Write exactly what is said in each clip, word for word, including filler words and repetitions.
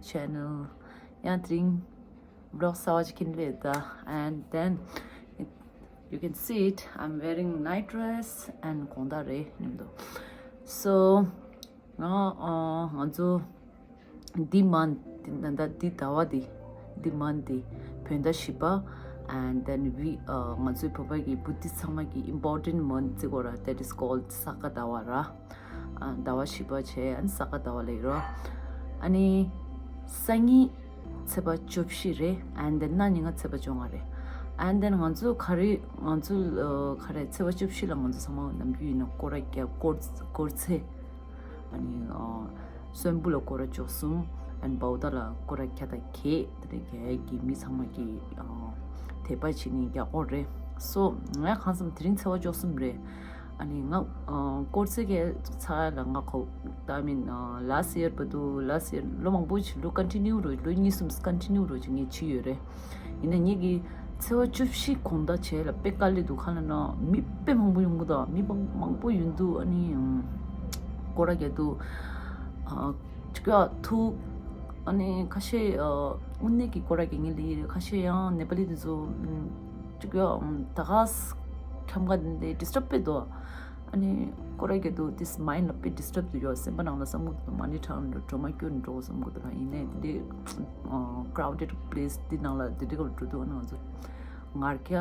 channel. ཡང་དེ་རིང་vlog གསར་པ་ཅིག་ཁྱེར་སླེབས་ད། And then it, you can see it, I'm wearing night dress and གོང་ད་རེད་ཉིན་དུ། So ང་ཨ་ང་ཚོ་འདི་month འདི་ཟླ་བ་འདི་འདི་month འདི་བོད་ཟླ་བཞི་པ། And then we ཨ་ང་ཚོའི་བོད་པ་གི་Buddhist ཚང་མ་གི་important month ཅིག་ཡོད་ར། That is called ས་ག་ཟླ་བ་ར། ཨ་ཟླ་བ་བཞི་པ་བྱས། ཨ་ནི་ས་ག་ཟླ་བ་ལབ་ཀྱི་རེད། ཨ་ནི་སང་ཉིན་ཚེས་པ་བཅུ་བཞི་རེད། And then གནངས་ཉིན་ང་ཚེས་པ་བཅོ་ལྔ་རེད། And then ང་ཚོ་ག་རེ་ང་ཚོ་ཨ་ག་རེ་ཚེས་པ་བཅུ་བཞི་ལ་ང་ཚོ་ཚང་མ་ནམ་རྒྱུན་ཡིན་ན་སྐོར་ར་རྒྱབ། སྐོར་སྐོར་ཚེ། ཨ་ནི་ཨ་སོན་སྦུག་ལ་སྐོར་ར་བཅུ་གསུམ། And Baudhara ལ་སྐོར་ར་བརྒྱ་དང་བརྒྱད། དེ་འདྲ་རྒྱ་ཡིག་གི་མི་ཚང་མ་གི་ཨ་དད་པ་བྱེད་ནི་རྒྱ་སྐོར་རེད། So ང་གང་བསམ་དེ་རིང་ཚེས་པ་བཅུ་གསུམ་རེད། ཨ་ནི་ང་ཨ་སྐོར་ཚེ་གའི་ཚ་ལ་ང་གོ་ད་མིན་ཨ་last year བར་དུ་last year ལོ་མང་པོ་ཞིག་ལོ་continue རུ་ལོ་གཉིས་གསུམ་continue རུ་ཅིག་ངས་བྱས་ཡོད་རེད། ཡིན་ན་ངེད་ཀྱི་ཚེས་པ་བཅུ་བཞི་གོང་ད་བྱས་ལ་དཔེ་དཀའ་ལས་འདུག་ག་ལབ་ན་མི་དཔེ་མང་པོ་ཡོང་གི་འདུག་མི་མང་པོ་ཡོང་དུས་ཨ་ནི་ཨམ་སྐོར་ར་རྒྱག་དུས་ཨ་ཅིག་ཡ་ཐུག་ཨ་ནི་ཁ་ཤས་ཨ་དངོས་གནས་ཀྱི་སྐོར་ར་རྒྱག་མཁན་ལ་ཡིན་རེད། ཁ་ཤས་ཡང་ནེ་པ་ལི་དེ་ཚོ་ཨམ་ཅིག་ཡ་ཨམ་ད་ག་ཁྱམས་ཁ་དེ་འདྲའི་disturb དཔེ་འདུག་ཨ་ནི་སྐོར་ར་རྒྱག་དུས་this mind ལ་དཔེ་disturb དུ་ཡོད། སེམས་པ་ནང་ལ་བསམ་གི་འདུག་མ་ཎི་བགྲང་འགྲོ་མ་སྐྱོན་འགྲོ་བསམ་གི་འདུག་ར། ཡིན་ནའི་དེ་འདྲའི་ཨ་crowded place འདི་ནང་ལ་དེ་འདྲའི་སྐབས་ལ་འགྲོ་དུས་ཨ་ནི་ང་ཚོ་ངར་སྐད་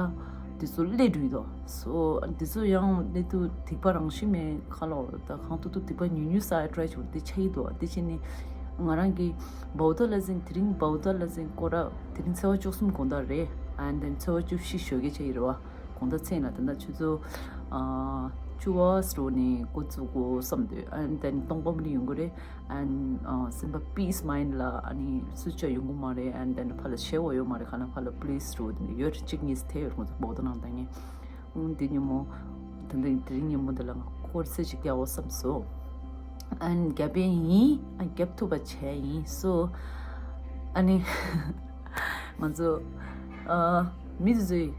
དེ་ཚོ་སླེབས་འགྲོ་ཡི་འདུག So འདི་ཚོ་ཡང་སླེབས་དུས་སྡིག་པ་རང་བཞིན་མེད་ཁ་ལོ། ད་གང་ཐུབ་ཐུབ་སྡིག་པ་ཉུང་ཉུང་བསགས་try བྱེད་དེ་ཆགས་ཀྱི་འདུག་དེ་བྱས་ནི་ང་རང་གི་Baudhara ལ་ཟིན་དེ་རིང་Baudhara ལ་ཟིན་སྐོར་ར་དེ་རིང་ཚེས་པ་བཅུ་གསུམ་གོང་ད་རེད། And then ཚེས་པ་བཅུ་བཞི་ཞོགས་ཀས་བྱས་ཡི་རེད་བ། གོང་ད་མཚན་ལ་ད་ལྟ་ཆུ་ཚོད་ཨ་བཅུ་པ་ཙམ་ནས་འགོ་བཙུགས་དགོས་བསམ་འདུག And then སྟོང་པ་མི་ཡོང་གི་རེད། And ཨ་སེམས་པ་peace mind ལ་ཨ་ནི་སུ་ཆ་ཡོང་གི་མ་རེད། And then ཕར་ལ་བྱེད་དགོས་ཡོད་མ་རེད། ག་ན་ཕར་ལ་police རུ་ཡོད་རེད། གཅིག་གཉིས་ཐེ་ཡོད་རེད། ང་ཚོ་Baudhara ནང་ད་ངས་ཨུ་འདི་ཉིན་མོ་ད་ལྟ་དེ་རིང་ཉིན་མོ་འདི་ལ་ང་སྐོར་ཚེ་ཅིག་རྒྱག་འོ་བསམ་སོང་། ཨ་ནི་རྒྱབ་པའི་ཡིན། ཨ་རྒྱབ་ཐུབ་པ་བྱས་ཡིན། So ཨ་ནི་ང་ཚོ་ཨ་མི་དེ་ཚོས་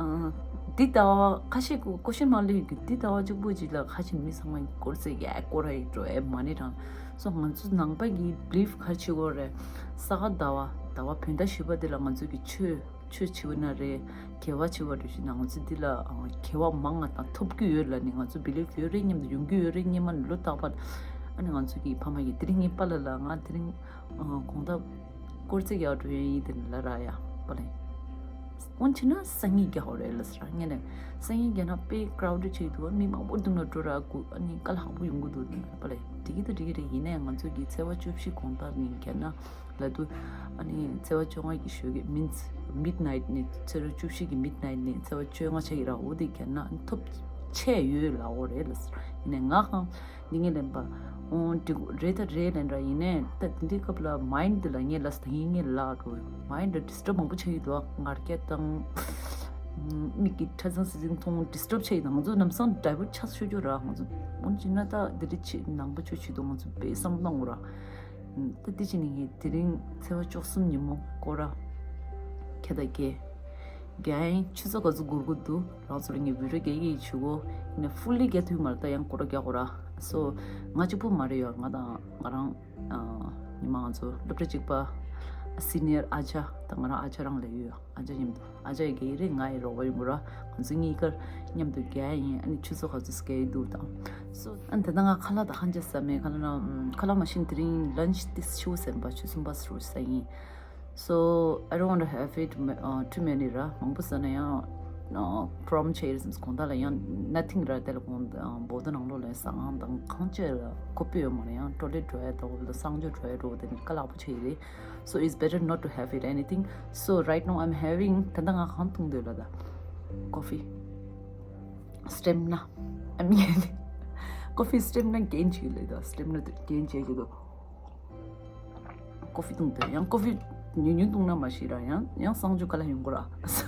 ཨ་འདི་ལྟ་བ་ཁ་ཤས་ཀྱི་ཀོ་ཤན་མ་ལུས་ཀྱི་འདི་ལྟ་བ་གཅིག་པུ་ཅིག་ལ་ཁ་ཤས་མི་ཚང་མ་སྐོར་ཚེ་ཡ་སྐོར་ར་ཡི་འགྲོ་ཨེ་མ་ཎི་བགྲང་། So ང་ཚོ་ནང་པ་གི་belief ཁ་ཆེ་གོ་རེད། ས་ག་ཟླ་བ་ཟླ་བ་བོད་ཟླ་བཞི་པ་འདི་ལ་ང་ཚོ་གི་ཆོས་ཆོས་བྱེད་པ་ན་རེད། དགེ་བ་བྱེད་པ་རེད་ཞེ་ན་ང་ཚོ་འདི་ལ་ཨ་དགེ་བ་མང་ང་དང་ཐོབ་ཀྱི་ཡོད་ལ་ནི་ང་ཚོ་belief ཡོད་རེད་སྙམ་དུ་ཡོང་གི་ཡོད་རེད། སྙེ་མ་ལོ་རྟག་པར་ཨ་ནི་ང་ཚོ་གི་ཕ་མ་གི་དེ་རིང་ངའི་པཱ་ལགས་ལ་ང་དེ་རིང་ཨ་དགོང་དག་སྐོར་རྩེད་རྒྱག་འགྲོ་ཡ་ཡིན་དེ་ལ་ར་ཡ་པཱ་ལགས། འོན་ཆེ་ན་སང་ཉིན་རྒྱག་འོ་རེད་ལ་ཟེར་ངས་ནས་སང་ཉིན་རྒྱག་ན་དཔེ་crowded ཆེ་འདུག་མི་མང་པོ་འདུག་ན་འགྲོ་ར་དགོས་ཨ་ནི་དཀའ་ལས་ཁག་པོ་ཡོང་གི་འདུག་པཱ་ལགས། འགྲིག་གི་འདུག་འགྲིག་གི་རེད། ཡིན་ནའི་ང་ཚོ་གི་ཚེས་པ་བཅུ་བཞི་དགོང་དག་ནས་རྒྱག་ན། ལ་དུ་ཨ་ནི་ཚེས་པ་བཅོ་ལྔ་གི་ཞོགས་ཀས་མིན་midnight ནས་ཚེས་པ་བཅུ་བཞི་གི་midnight ནས་ཚེས་པ་བཅོ་ལྔ་ཆགས་ཀྱི་ར། འོ་དེ་གྱ་ན་ཐོབ་ཆེ་ཡོད་ལ་འོ་རེད་ལ་ཟེར། ཡིན་ནའི་ང་གང་འདི་ངས་ལན་པ་འོ་འདི་རེད་ད་རེད་ལན་ར། ཡིན་ནའི་ད་འདི་འདི་སྐབས་ལ་mind འདི་ལ་ངས་ལ་ཟེར་ད་ངས་ངས་ལ་འགྲོ་mind ལ་disturb མང་པོ་ཆགས་ཀྱི་འདུག་ངར་སྐད་དང་མིག་གི་ཁྲ་ཚང་སི་ཚིང་མཐོང་disturb ཆགས་ཀྱི་འདུག་ང་ཚོ་ལམ་སང་divert ཆགས་ཆོག་ཆོག་ར། ང་ཚོ་འོ་ཅི་ན་ད་འདི་རེད་ཆེ་ནང་པ་ཆོས་ཆེ་འདུག་ང་ཚོ་དཔེ་བསམ་བློ་བཏང་དགོས་ར། ད་དེ་ཕྱིན་ནས་ངས་དེ་རིང་ཚེས་པ་བཅུ་གསུམ་ཉིན་མོ་སྐོར་ར་ཁྱེད་ད་རྒྱལ་རྒྱལ་ཡིན། ཆུ་ཚོད་ག་ཚོད་འགོར་གི་འདུག་རང་ཚོ་ལ་ངས་video རྒྱག་གི་ཡིན་ཆུ་གོ་ཡིན་ན་fully རྒྱག་ཐུབ་མ་རེད། ད་ཡང་སྐོར་ར་རྒྱག་དགོས་ར། So ང་གཅིག་པུ་མ་རེད་ཡོད། ང་དང་ང་རང་ཉི་མ་ང་ཚོ་སློབ་གྲྭ་གཅིག་པ་senior ཨ་ཅག་དང་ང་རང་ཨ་ཅག་རང་ལ་ཡོད། ཨ་ཅག་མཉམ་དུ་ཨ་ཅག་ཡི་གེ་རེད། ང་ཡི་རོགས་པ་ཡོང་གི་ར། ང་ཚོ་གཉིས་ཀར་མཉམ་དུ་རྒྱག་ཡིན། ཨ་ནི་ཆུ་ཚོད་ག་ཚོད་སྐྱེལ་འདུག་དང་སོ། ཨ་ནི་ད་ལྟ་ང་ཁ་ལག་ད་ཧང་ཅེ་ཟ་མེད། ཁ་ལག་ན་ཁ་ལག་མ་ཤེས་དེ་རིང་lunch དེ་ཆུ་ཚོད་ཟེར་བ་ཆུ་ཚོད་པ་སུ་ཟ་ཡིན། So I don't want to have it uh, too many ར། མང་པོ་ཟ་ན་ཡང་uh, problem ཆེ་ཡིན་སེམས། གོང་ད་ལ་ཡང་nothing ར། དེ་ལ་གོང་uh, བོད་དོ་ནང་ལོགས་ལ་ཟ་ཨང་དང་གང་ཅི་ལ་ཁོ་པེ་ཡོད་མ་རེད། ཡང་ཊོ་ལེ་འགྲོ་ཡ་དང་གསང་སྤྱོད་འགྲོ་ཡ་འགྲོ་དེ་ནི་དཀའ་ལག་པོ་ཆེ་ཡི་རེད། So it's better not to have it anything. So right now I'm having ད་ལྟ་ང་གང་འཐུང་འདོད་ལ་ད་coffee stamina. I mean coffee stamina gain བྱེད་ལེ་ད་stamina དེ་gain བྱེད་ཀྱི་འདུག coffee འཐུང་འདོད། ཡང་coffee ཉུང་ཉུང་འཐུང་ན་མ་ཤི་ར་ཡང་ཡང་གསང་སྤྱོད་དཀའ་ལ་ཡོང་གི་ར། So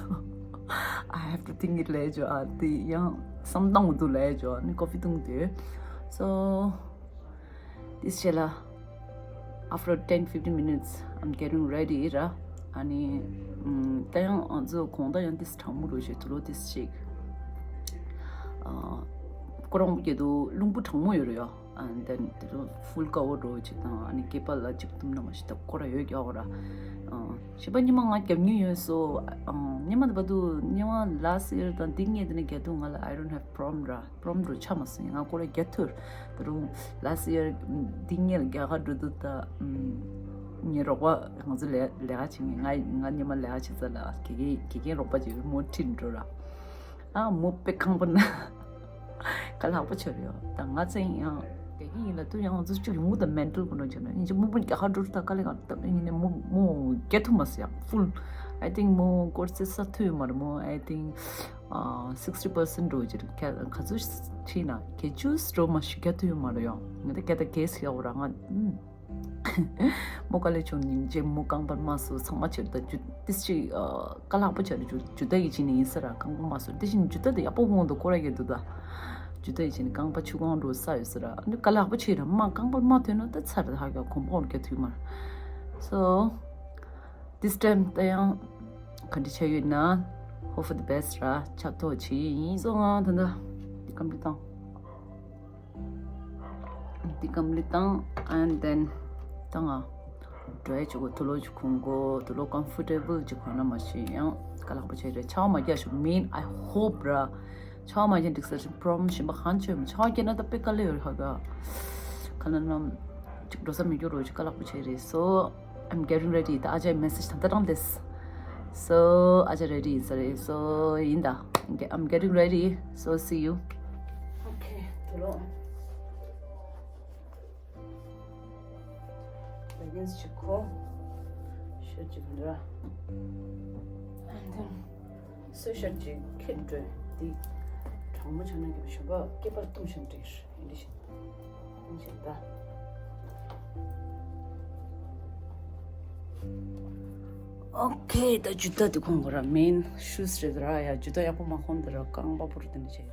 I have to think it ལས་ཇོ་ཨ་དེ་ཡང་བསམ་སྟངས་འུ་ཐུག་ལས་ཇོ་ཨ་ནི་coffee འཐུང་འདོད། So དེ་བྱས་ལ། After ten fifteen minutes, I'm getting ready ར། ཨ་ནི་ད་ཡང་ཨ་ཚོ་གོང་ད་ཡང་དེ་གྲང་མོ་རུ་ཞེས་དུ་ལོ་དེ་ཞིག་ཨ་ ཁོ་རང་གི་དུ་རླུང་བུ་གྲང་མོ་ཡོད་རེད་ཡ། And then དེ་ཚོ་full cover འགྲོ་ཅིག་དང་ཨ་ནི་སྐེད་པ་ལ་ཅིག་བཏུམ་ན་མ་ཤི་ད་ཁོ་ར་ཡོད་རྒྱག་གོ་ར། ཞེས་པ་ཉི་མ་ང་རྒྱབ་ཉུལ་ཡོད་སོ། ཉི་མ་དེ་བ་དུ་ཉི་མ་last year དང་འདི་ངས་དེ་ནས་རྒྱ་དུ་ང་ལ་I don't have problem ར། Problem འགྲོ་ཆ་མ་སོང་ང་ཁོ་ར་རྒྱ་ཐུར་ད་རུང་last year འདི་ངས་རྒྱ་གར་འགྲོ་དུ་ད་ངའི་རོགས་པ་ང་ཚོ་ལས་ལས་ཀ་བྱེད་ངས་ང་ང་ཉི་མ་ལས་ཀ་བྱེད་ས་ལ་དགེ་རྒན་དགེ་རྒན་རོགས་པ་བྱེད་མོ་ཁྲིད་འགྲོ་ར། ཨ་མོ་དཔེ་ཁང་པ་ན། ག་ལགས་པོ་ཆེ་རེད་ཡོད་ད་ང་ཚན་ཡང་དེ་གི་ཡིན་ལ་དུ་ཡང་ང་ཚོ་ཅིག་ཡོང་གི་ད་mental གོ་ནོ་ཆེ་ན་ཡིན་ཅི་མུ་པུན་རྒྱ་ཁ་འགྲོ་ད་ག་ལེ་ག་ད་ཡིན་ནི་མུ་མུ་རྒྱ་ཐུ་མ་སི་ཡ་full I think མུ་ཀོར་སི་ས་ཐུ་ཡོད་མ་རེད་མོ། I think sixty percent འགྲོ་ཅི་རེད་ག་ཚོ་ཆི་ན་གེ་ཅུས་འགྲོ་མ་ཤི་རྒྱ་ཐུ་ཡོད་མ་རེད་ཡོད་ང་ད་ག་ད་གེ་སི་ཡ་འོ་ར་ང་མོ་དཀའ་ལས་བྱུང་ཉིན་རྗེས་མོ་རྐང་པར་མ་སོ་ཚང་མ་བྱེད་ད་ཇུ་ཏིས་ཅི་དཀའ་ལག་པོ་བྱ་རུ་ཇུ་ཇུ་ད་ཡི་ཅི་ནི་ཡིན་ས་ར་རྐང་པ་མ་སོ་དེ་བཞིན་ཇུ་ད་དེ་ཡག་པོ་འོང་དུ་ཀོ་ར་གེ་དུ་ད་ཇུ་ད་ཡི་ཅི་ནི་རྐང་པ་ཆུ་ཁང་རུ་ས་ཡོད་ས་ར་ཨ་ནི་དཀའ་ལག་པོ་བྱེད་ར་མ་རྐང་པར་མ་ཐོན་ན་ད་ཚར་ད་ཧ་ག་གོམ་པོ་འོར་གེ་ཐུས་མར། So this time ད་ཡང་ག་འདྲ་བྱ་ཡོད་ན་hope for the best ར་ཆབ་ཐོག་བྱེད་ཡིན་སོ་ང་ད་ད་དེ་གམ་དུ་བཏང་། འདི་གམ་ལི་བཏང་and then་བཏང་ཨ། འགྲོ་ཡ་ཅིག་གོ་དུ་ལོ་ཅིག་གོན་གོ་དུ་ལོ་comfortable ཅིག་གོན་ན་མ་ཤེས་ཡང་དཀའ་ལག་པོ་བྱས་རེད་ཆ་བ་མ་རྒྱག་ཤོག་མིན་I hope ར་ཆ་བ་མ་རྒྱག་འགྲིག་ས་ཞིག་problem ཞིམ་པ་གང་བྱོས་མ་ཆ་བ་རྒྱག་ན་ད་དཔེ་དཀའ་ལས་ཡོད་རེད་ཧ་ག་ག་ན་ནམ་ཅིག་འགྲོ་ས་མི་འགྱུར་རོ་ཅིག་དཀའ་ལག་པོ་བྱས་རེད་so། I'm getting ready. ད་ཨ་ཅེ་message ད་ལྟ་རང་དེས། So ཨ་ཅེ་ready ཡིན་ས་རེད། So ཡིན་ད། I'm getting ready. So see you. Okay. དུ་ལོ། Leggings ཅིག་གོ་ཤར་ཅིག་འདྲ། And then སོས་ཤར་ཅིག་ཁེར་འགྲོས་འདི། གྲང་མོ་ཆགས་ན་གི་ཞོགས་པ་སྐེད་པར་བཏུམ་ཤིང་འདྲིར་ཡིན་འདྲི་ཤིང་། ཨོ་ཁེ། ད་ཇུ་ཏ་དེ་གོན་དགོས་ར། མེན་ཤུས་རེད་ར། ཡ་ཇུ་ཏ་ཡག་པོ་མ་གོན་དེ་ར་རྐང་པ་པོར་དེ་འདྲ་བྱས།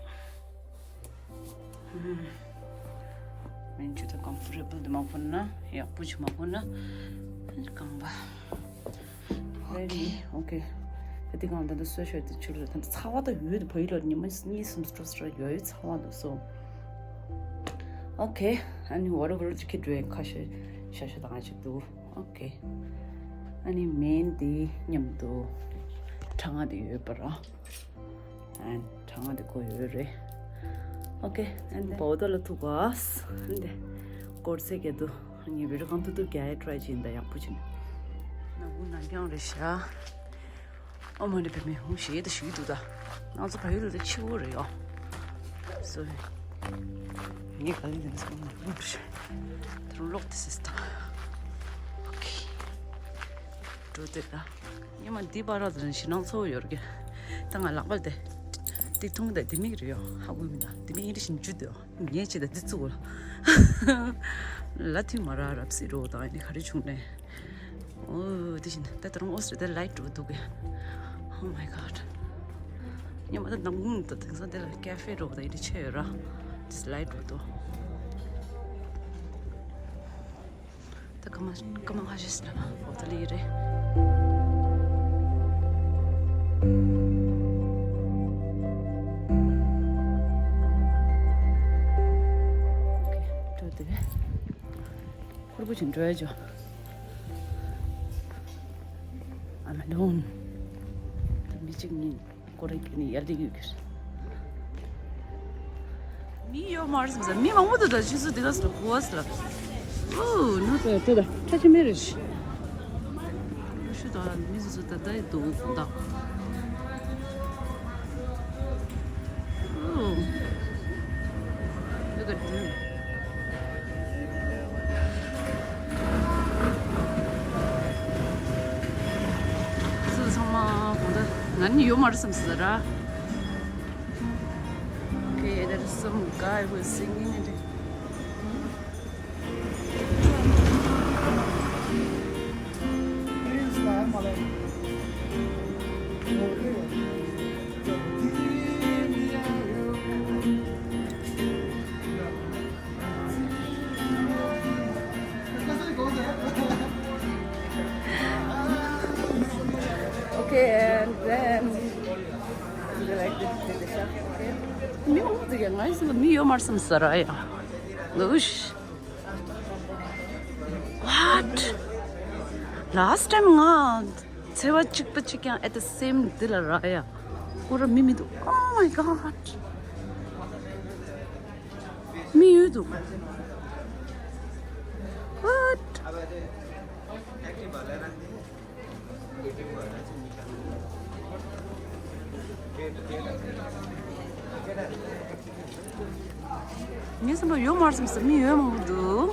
མེན་ཇུ་ཏ་ཀམ་ཕོར་ཊེ་བལ་དེ་མ་གོན་ན་ཡག་པོ་ཅིག་མ་གོན་ན་རྐང་པ། ཨོ་ཁེ། ཨོ་ཁེ། ད་དེ་གང་ད་ད་སོས་ཤོར་དེ་ཆུ་རུ་ད་ད་ཚ་བ་ད་ཡོད་དེ་བོད་ཡིག་ལ་ཉི་མ་གཉིས་གསུམ་སྤྲོ་སྤྲོ་ཡོད་ཡོད་ཚ་བ་འདུག་སོ། ཨོ་ཁེ། ཨ་ནི་ཝ་ཊར་ཝ་ཊར་ཅིག་ཁེ་འགྲོ་ཡ་ཁ་ཤས་ཤ་ཤ་དང་ཨ་ཅིག་འདུག་ཨོ་ཁེ། ཨ་ནི་མེན་དེ་མཉམ་དུ་གྲང་ང་དེ་ཡོད་པ་ར། ཨན་གྲང་ང་དེ་གོ་ཡོད་རེད། ཨོ་ཁེ། ཨན་དེ་བའོ་ད་ལ་ཐུག་ག་ཨན་དེ་ཀོར་སེ་གེ་དུ་ངའི་བི་ཌི་ཡོ་གང་ཐུབ་ཐུབ་རྒྱག་ཡ་ཊ་རའི་བྱེད་ཡིན་ད་ཡག་པོ་བྱེད། ན་ཧུ་ན་རྐྱང་རེད་ཤག་ཨོ་མ་ནི་བེ་མེ་ཧུ་ཞེས་དེ་ཞུས་འདུག་ད། ང་ཚོ་བལ་ཡུལ་དེ་ཆེ་བོ་རེད་ཡོ། སོ་རི། ངས་ག་ལེ་དེ་ཚོ་མ་ཧུ་རེད་ཤག་ད་རུང་ལོག་དེ་སེ་སྟ། ཨོ་ཁེ། འགྲོ་དེ་ད། ཉི་མ་འདི་བར་དུ་ཞེད་སྣང་ཚ་བོ་ཡོད་རེད། ད་ང་ལག་པ་དེ་ཏིག་ཐུང་དེ་དེ་མིག་རེད་ཡོ། ཧ་གོ་མི་ད་དེ་མིག་ཨིན་རི་ཤིན་ཇུ་དེ་ཡོ། ངས་ཅི་ད་འདི་བཙུགས་ལ་ལ་ཐུས་མ་ར་རབ་སི་རོ་དང་ཨ་ནི་ག་རེ་བྱུང་ནས། ཨོ་དེ་བཞིན་ད་ད་རུང་ཨོ་སི་ད་ལའིཊ་འགྲོ་འདུག་གི། Oh my god. ཉི་མ་ད་ནམ་གུང་ད་དེང་སང་དེ་ལ་ཀེ་ཧྥེ་འགྲོ་ད་ཨིན་རི་ཆེ་ཡོད་ར། དེ་ལའིཊ་འགྲོ་འདུག་ད་ཀ་མ་ཀ་མ་ཧ་ཤེས་ལ་འོ་ད་ལི་རེད། འགྲོ་དེ་ཁུར་པོ་ཅིག་འགྲོ་ཡ་ཅོ། I'm alone. ད་མི་གཅིག་གཉིས། ཀོ་རེ་ཀི་ནི་ཡར་ལི་ཡུ་གིར། མི་ཡོད་མ་རེད་བསམ་ས། མི་མང་པོ་འདུག་ད་ཆུ་ཚོད་འདི་ག་ཚོད་ལ་གོ་བ་ས་ལ། ཨོ་ནོ་ད་ད་ད་ཁྲ་ཆེ་མེ་རེད། ཤུ་ད་མི་ཚོ་ད་ད་ཡི་འདུག་ད། ཨོ། Look at them. ཚང་མ་གང་ལྟར་ང་ནི་ཡོད་མ་རེད་བསམ་ཟེར་ར། Okay, there is some guy who is singing in the Okay, and then མི་མང་པོ་འདུག་ཡ། ང་ཡི་སེམས་ལ་མི་ཡོད་མ་རེད་བསམ་ས་ར་ཡ། ལུས། What? Last time ང་ཚེས་པ་གཅིག་པ་གཅིག་ཀྱང་at the same འདི་ལ་ར་ཡ། ཁོ་ར་མི་མི་འདུག Oh my god. མི་ཡོད་འདུག What? ངའི་སེམས་པ་ཡོད་མ་རེད་བསམ་ས་མི་ཡོད་མང་པོ་འདུག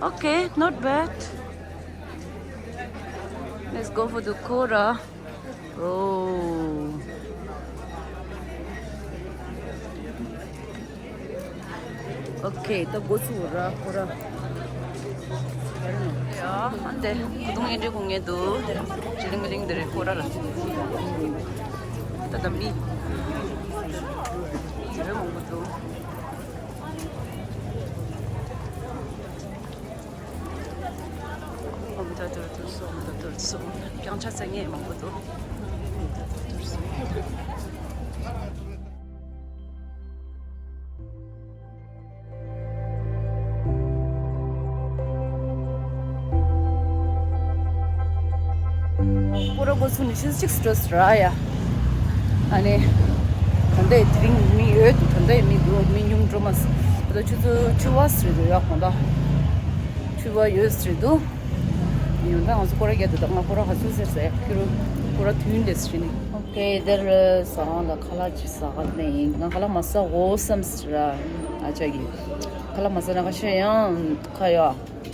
Okay, not bad. Let's go for the Kora. Oh. Okay, ད་འགོ་ཚུགས་ར་ཁོ་ར། ཡ་ཨ་འདི་ཁོ་དུང་ཡིན་འདྲི་གོ་ངེས་འདུག་ཅི་ལིང་ལིང་འདི་རེད་ཁོ་ར་ལ། ད་ད་མི་ཡོད་མང་པོ་འདུག་ཨོ་མི་ད་དུར་དུར་སོ། ཨོ་མི་ད་དུར་སོ། རྐྱང་ཆ་ཚ་ངེས་མང་པོ་འདུག་སྐོར་ར་འགོ་ཚུགས་ནས་ཆུ་ཚོད་གཅིག་སུ་འགྲོ་ཟེར་ར་ཡ། ཨ་ནི། ད་ལྟའི་དེ་རིང་མི་ཡོད་འདུག་ད་ལྟའི་མི་འདུག་མི་ཉུང་འགྲོ་མ་སོང་། ད་ལྟ་ཆུ་ཚོད་བཅུ་པ་ཟེར་འདུག་ཡ་དགོང་དག་བཅུ་པ་ཡོད་ཟེར་འདུག་ཡོད་ད་ང་ཚོ་སྐོར་ར་རྒྱག་འདུག་ད་ང་སྐོར་ར་ག་ཚོད་ཟེར་ཟེར་ཁྱེད་རུ་སྐོར་ར་དུས་འདས་ཟེར་ནི། ཨོ་ཀེ་དེར་ཟ་ཁང་ལ་ཁ་ལག་ཅིག་ཟ་ག་ནས་ཡིན། ང་ཁ་ལག་མ་ཟ་འོ་བསམ་ཟེར་ར། ཨ་ཅག་གིས་ཁ་ལག་མ་ཟ་ན་ཁ་ཤས་ཡང་ཁ་ཡ།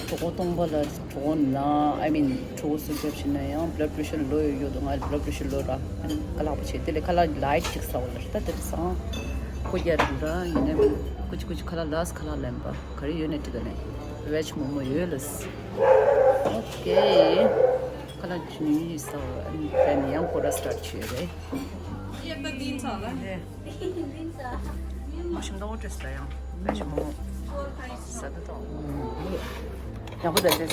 གྲོད་ཁོག་སྟོང་པ་ལ་གྲོད་ཁོག་ན། I mean གྲོད་ཁོག་སོ་བརྒྱབ་ཕྱིན་ན་ཡང་blood pressure low ཡོད་ཡོད་འདུག་ང་blood pressure low ར། ཨ་ནི་ཁ་ལག་པོ་བྱས་དེ་ལས་ཁ་ལག་light ཅིག་ཟ་བ་ལ་ད་དེ་རེད་ཟ། ཁོ་རྒྱ་རེད་འདུག་ར། ཡིན་ནའི་ཀུ་ཅི་ཀུ་ཅི་ཁ་ལག་last ཁ་ལག་ལེན་པ་ག་རེ་ཡོད་ནས་དྲི་ད་ནས་veg momo ཡོད་ལ། Okay ཁ་ལག་ཅི་ནས་ཡིན་ཟ་བ། ཨ་ནི་དེ་ནས་ཡང་སྐོར་ར་start བྱས་རེད། མ་ཤིང་ཏོག་བཀྲེས་ལ་ཡང་བེ་ཤ་མོ་ཟ་དུ་ཏོ། ཡག་པོ་ད་ཟེར།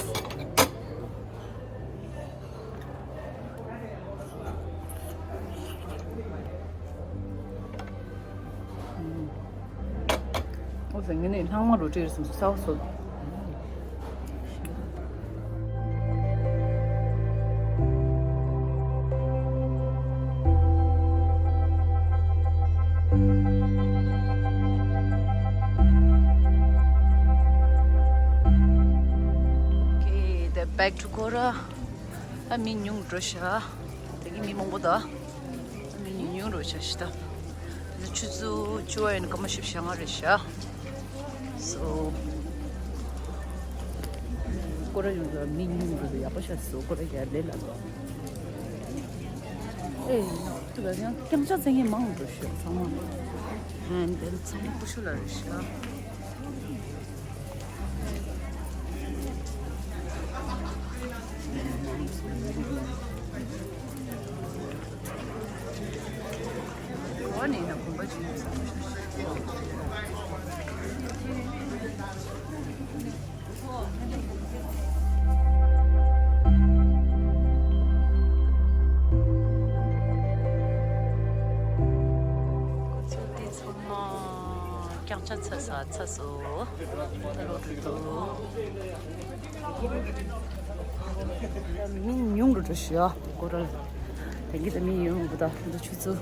ཨོ་ཟེར་ངས་ནི་ལྷག་མ་རུ་བཀྲེས་སོང་ཟ་བ་སོ། Okay, the back to Kora. ཨ་མི་ཉུང་འགྲོ་ཤག་དེ་གི་མི་མང་པོ་ད། མི་ཉུང་ཉུང་རུ་ཆགས་ཤི་ད། དེ་ཆུ་ཚོད་བཅུ་པ་ཡིན་སྐར་མ་བཞི་བཅུ་ཞེ་ལྔ་རེད་ཤག So སྐོར་ར་ཡོང་ལ་མི་ཉུང་རུ་ཡག་པོ་ཤག So སྐོར་ར་ཡར་ལེ་ལ་ལོ། ཨེ་ཡག་པོ་འདུག་ཡང་རྐྱང་ཕྱག་འཚལ་མཁན་མང་རུ་ཤག་ཚང་མ། ཧན་དེ་ཚང་མ་ཀུ་ཤུ་ལ་རེད་ཤག་རྐྱང་ཕྱག་འཚལ་ས་ཚར་སོང་། ད་ལོག་འགྲོ་འདུག་མི་ཉུང་རུ་འགྲོ་ཤག་སྐོར་ར་དེང་གི་ད་མི་ཡོང་གི་ད་འདི་ཆུ་ཚོད་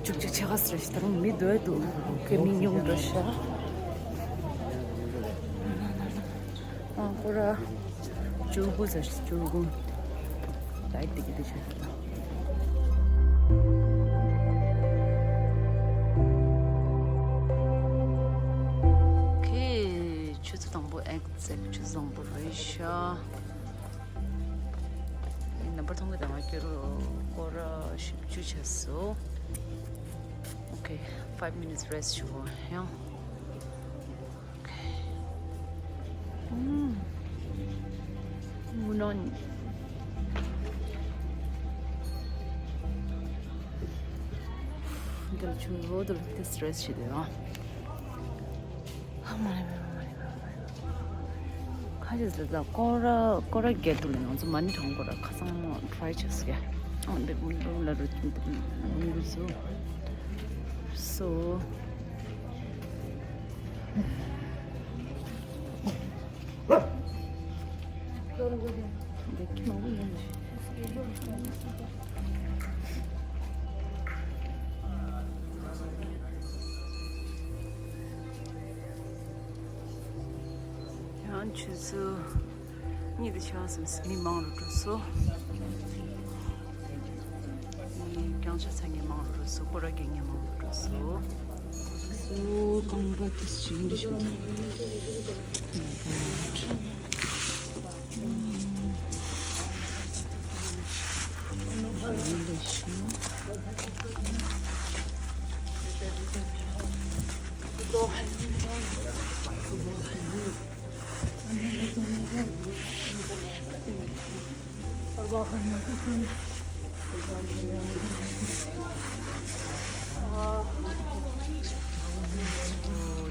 བཅུ་གཅིག་ཕྱེད་ཀ་ཟེར་ཞིག་ད་རུང་མི་སྡོད་འདུག་ཁོས་མི་ཉུང་རུ་འགྲོ་ཤག་ཨ་སྐོར་ར་བཅུ་དགུ་ཟེར་ཞིག་བཅུ་དགུ། ལའིཊ་དེ་གི་དེ་ཆགས་ཀྱི། ཁོས་ཆུ་ཚོད་དང་པོ་ཨེག་ཛེག་ཆུ་ཚོད་དང་པོ་རེད་ཤག་ནམ་བར་མཐོང་གི་དང་སྐྱོ་རུ་སྐོར་ར་བཞི་བཅུ་ཆགས་སོང་། Okay, five minutes rest ཞུ་བ་ཡང་། Okay. ཨུམ། ངུ་ནོན། འདིར་ཆུ་འོ་དུ་ལ་དེ་stress ཞིག་དེ་ཡང་། ཨ་མ་རེ་མ་རེ་མ་རེ་མ་རེ། ཁ་ ཨ་ཅེ་ཟེར་ད་སྐོར་ར་སྐོར་ར་བརྒྱད་དུ་ལ་ང་ཚོ་མ་ཎི་གྲོང་སྐོར་ར་ཁ་སང་མ་ཊ་རའེ་བྱས་སོ་ཡ། ཨ་འདི་ལ་རུ་ལུང་གི་བཟོ། སོ། འདི་ཁྱི་མང་པོ་ཡོང་། ཡང་ཆུ་ཚོད་གཉིས་དང་ཕྱེད་ཀ་ཙམ་མི་མང་རུ་འགྲོ་སོང་། མི་རྐྱང་ཆ་ཚ་ངན་མང་རུ་འགྲོ་སོང་། སྐོར་ར་རྒྱག་མཁན་མང་རུ་འགྲོ་སོང་། སོ་རྐང་པ་དེ་ཞིག་འདི་ཞིག་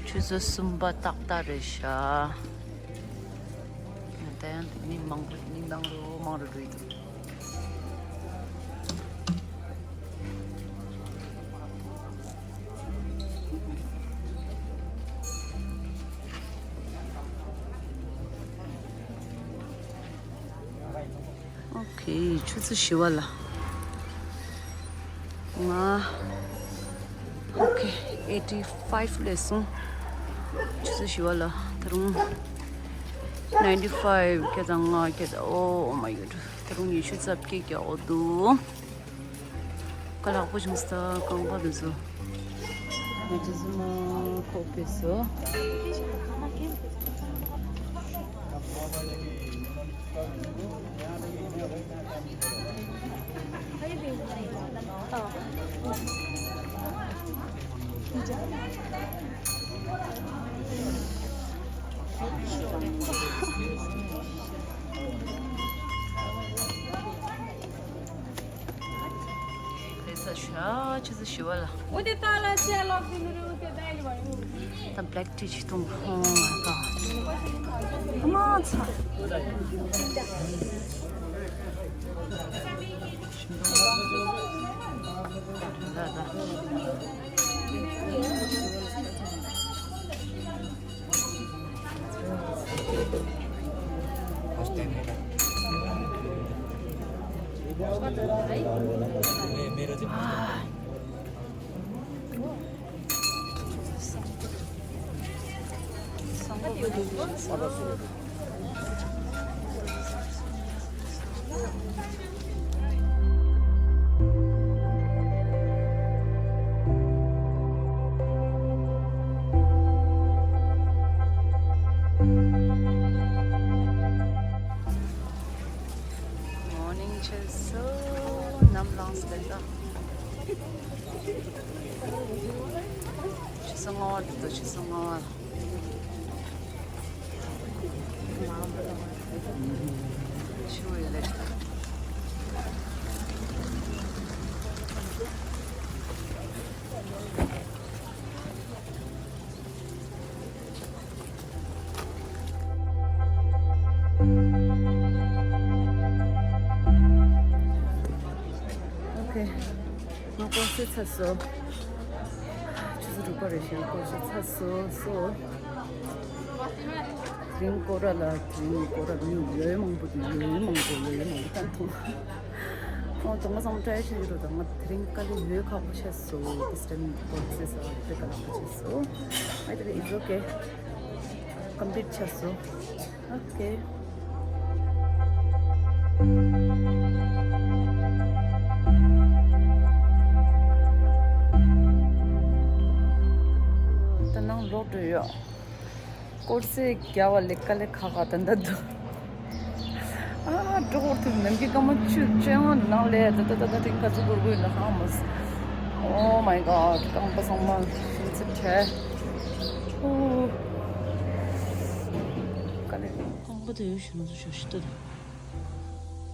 ཆུ་ཚོད་གསུམ་པ་ཏག་ཏག་རེད་ཤག་ད་ཡང་མི་མང་པོ་མི་མང་རུ་མང་རུ་འགྲོ་ཡི་འདུག་ཨོ་ཁེ། ཆུ་ཚོད་བཞི་པ་ལ། ང་། ཨོ་ཁེ། ཨེ་ཊི་ཕའིབ་སླེབས་སོང་། ཆུ་ཚོད་བཞི་པ་ལ་ད་རུང་ནའིན་ཊི་ཕའིབ་སྐད་དང་ང་སྐད་དང་། ཨོ་མའི་གོཌ། ད་རུང་ཉི་ཤུ་རྩ་བརྒྱད་རྒྱག་དགོས་འདུག་དཀའ་ལས་ཁག་པོ་བྱུང་སོང་། རྐང་པ་འདི་ཚོ་ང་ཅི་ཙམ་མ་ཁོག་ཕེབས་སོང་། ལས་ས་ཤ་ཆུ་ཚོད་བཞི་པ་ལ། འོ་དེ་ཏཱ་ལ་ཅེ་ལོག་ཏུ་ནུ་རུ་དེ་ད་ཡི་བ་ཡོད། ད་black tea ཅིག་འཐུང་། ཨོ་མའི་གོཌ། ཨ་མ་ཚ། ད་ད། མོར་ནིང་བྱས་སོང་། ནམ་ལངས་ཏེ་ད། ཆུ་ཚོད་ལྔ་པ་འདུག་ཆུ་ཚོད་ལྔ་པ། ཆུ་ཡོད་ལེ། ཨོ་ཁེ། ང་སྐོར་ཞིག་ཚར་སོང་། ཆུ་ཚོད་དྲུག་པ་རེད་ཤག་སྐོར་ཞིག་ཚར་སོང་། སོ། དེ་རིང་སྐོར་ར་ལ་དེ་རིང་སྐོར་ར་མི་ཡོད་མང་པོ་འདུག་ཡོད་མང་པོ་ཡོད་མང་པོ་ད་དུང་། ཨོ་དོ་ང་ཚང་མ་try བྱེད་ཀྱི་འདུག་ད་ང་དེ་རིང་དཀའ་ལས་ཡོད་ཁག་པོ་བྱས་སོང་། This time སྐོར་ཞིག་ཚར་སོང་། དཔེ་དཀའ་ལས་ཁག་པོ་བྱས་སོང་། By the way, it's okay. Complete བྱས་སོང་། ཨོ་ཁེ། ད་ནང་ལོག་འགྲོ་ཡོད། སྐོར་ས་རྒྱག་པ་ལས་དཀའ་ལས་ཁག་ཁག་ད་ལྟ་འདུག་ཨ་འགྲོ་འོར་ཐུབ་ནམ་གྱི་སྐར་མ་བཅུ་བཅོ་ལྔ་ནང་ལས་ད་ད་ད་ད་དེང་ག་ཚོད་འགོར་དགོས་ལ་ཧང་མོ། Oh my God. རྐང་པ་ཚང་མ་ཤིན་ཏུ་བྲལ། ཨོ། དཀའ་ལས། རྐང་པ་དེ་ཡོད་ཤུ་ན་ཚོ་ཞོ་ཤི་ཏོ་རེད།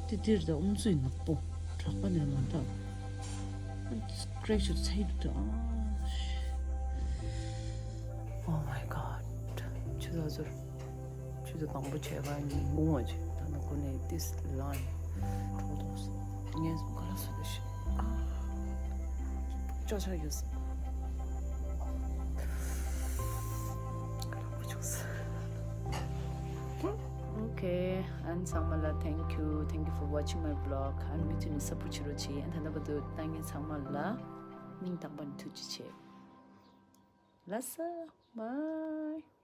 དེ་དེར་ད་ཨུམ་ཚུའི་ནག་པོ། དྲག་པ་ནས་མ་འདྲ། Scratch ཚ་ཡི་འདུག་ད། Oh my God. ཆུ་ཚོད་ཟུར། ཆུ་ དང་པོ་བྱས་པ་ནི་ངུ་བ་ཅིག་ད་ནི་ཁོ་ནས་ཏིས་ལང་ཡིན། གྲོགས་དོགས་སོ། ངས་ག་ལ་སོ་དེ་ཤི། ཨ། ཅོ་ཆ་ཡོད། ག་ལ་མ་བྱུང་སོ། Okay, ཨན་ཚང་མ་ལ་thank you, thank you for watching my vlog. ཨན་མི་ཚུན་ནི་སབ་པོ་ཆི་རོ་ཆི། ཨན་ད་ནི་བ་དུ་ཏང་ངེ་ཚང་མ་ལ་སྙིང་ཐག་པ་ནས་ཐུགས་རྗེ་ཆེ། ལགས་སོ། Bye.